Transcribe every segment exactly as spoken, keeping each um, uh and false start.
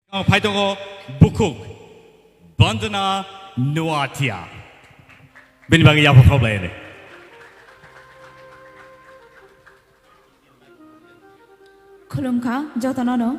Ang phai tongo bukhuk Bandana Nuatia. Bini bagwi yapha khablai ani. Khulumkha jotono no.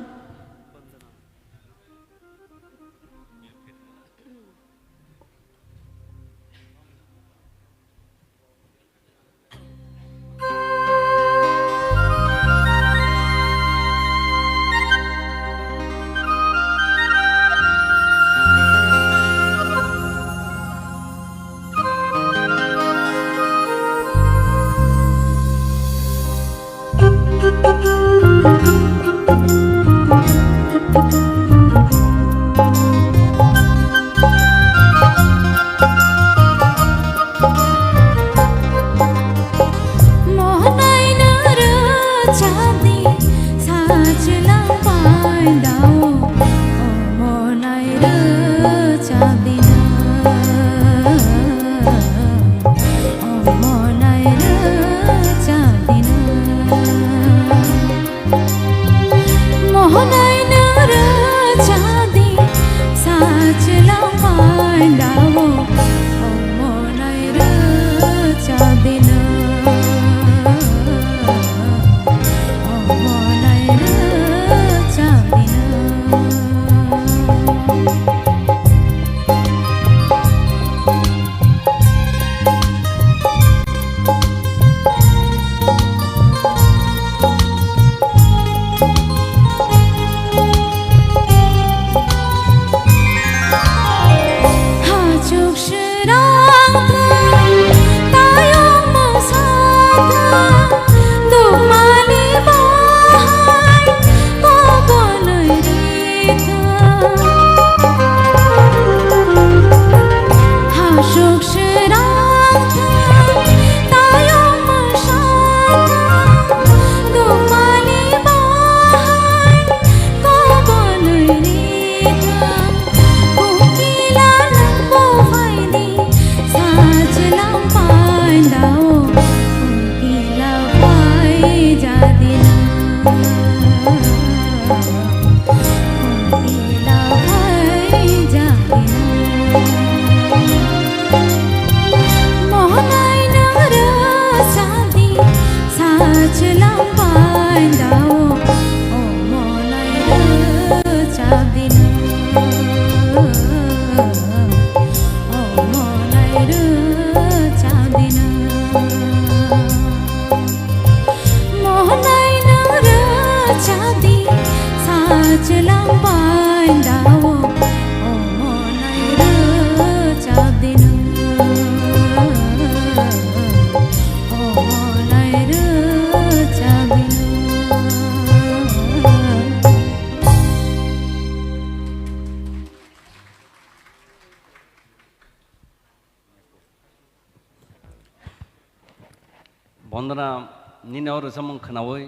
Bondona, nini o rwchapmung khwnaui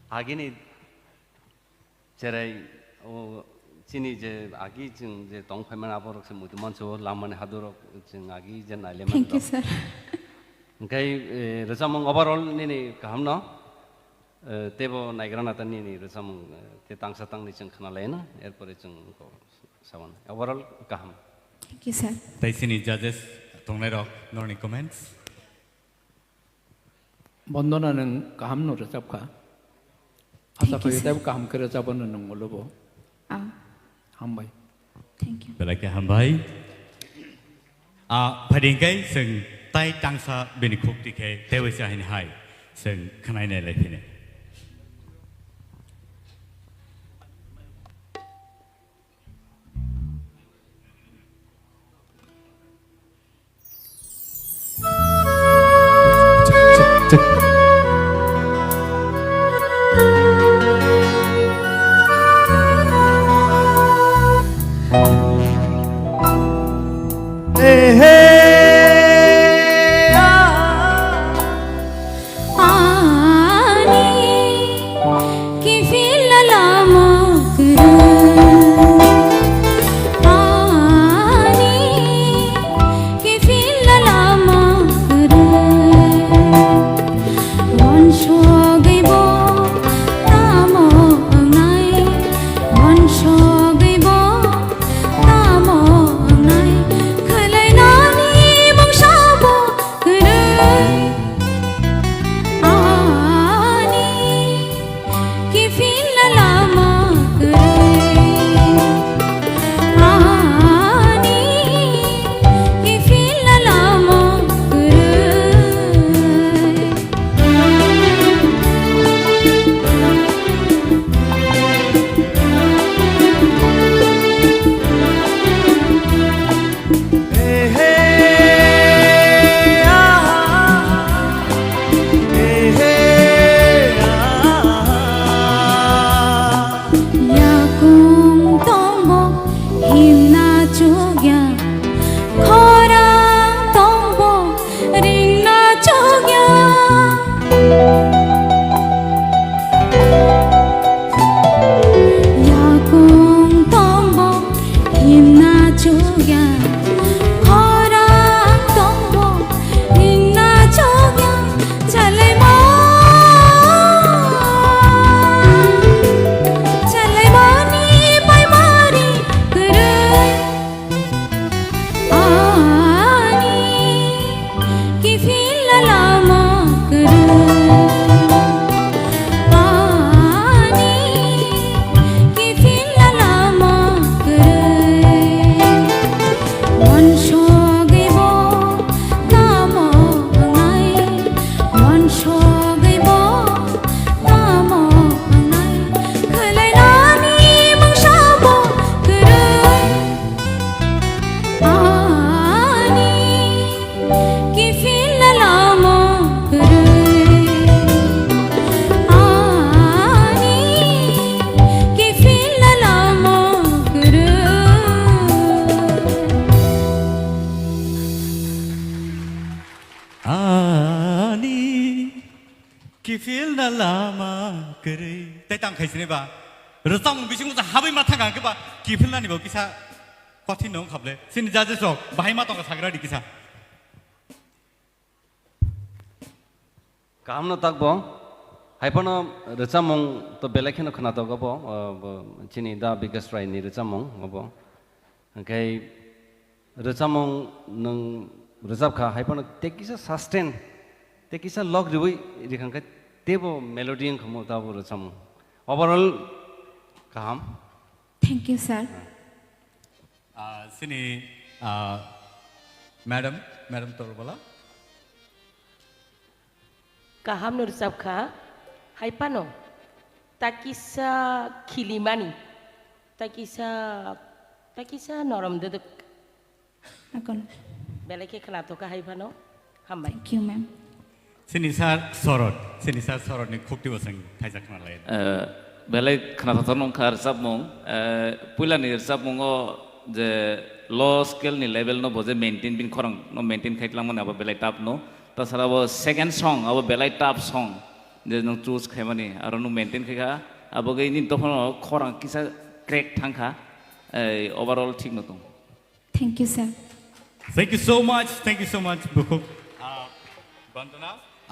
agini cherai o chini je agi chwng je tong phaimani aborok se muitu mansu o lamani hadurok chwng agi je nailaimani. Thank you, rok. Sir. Hwnkhe, eh, rwchapmung overall nini kaham no, eh, teibo naigra nata nini rwchapmung, eh, te tangsa tangni chwng khwnalaina, erpore chwng ko sawan. Overall kaham. Thank you, sir. Tei chini judges tongnairok, norokni comments? Bondona, nwng kaham no rwchapkha. Asa phai teibo kaham khe rwchapano nwng ulo bo. Ah. Hambai. Thank you. Belai khe hambai. Ah, phaidi hwnkhe chwng tai tangsa bini khuk tikhe teibo se haini hai chwng khwnai nai lai phini. Hey, hey, ah. Ani kiphil lama kwrwi. Ani kiphil lama kwrwi. Wansugwi bo tamo wngnai, wansugwi Philna lama kwrwi. Tei tang khaisini ba. Rwchapmung bisingo sa habwi ma thang ang khe ba kiphilnani bo kisa kothin no wngkha ble. Sini judges rok bahai ma tongkha sagra di kisa. Kaham no tak bo. Hai phano rwchapmung to belai kheno khwnatok bo, uh, bo chini Da Bikas Rai ni rwchapmung obo. Hwnkhe rwchapmung nwng rwchap kha, hai phano tei kisa sustain, tei kisa log riwi rikhang khe teibo melody wng kha mo tabo rwchapmung. Overall kaham. Thank you, sir. Ah, sini, ah, madam, madam Torbala. Kaham no rwchap kha, hai phano ta kisa khilimani, ta kisa, ta kisa norom dwdwk. Akon. Belai khe khwnathok kha hai phano. Hambai. Thank you, ma'am. Sini sir Sorot, sini sir Sorot ni khukti bosong khaijak na lai. Eh, belai khwnathok nung kha rwchapmung. Eh, puila ni rwchapmung o je low scale ni level no bo je maintain, bin khorang no maintain khai tlang mani abo belai tough no. Ta sara bo second song abo belai tough song je nung choose khai mani aro nung maintain khai kha abo ge nini dophano khorang kisa crack thang kha. Eh, overall thik no tong. Thank you, sir. Thank you so much. Thank you so much, Bukhuk. Uh, Vandana.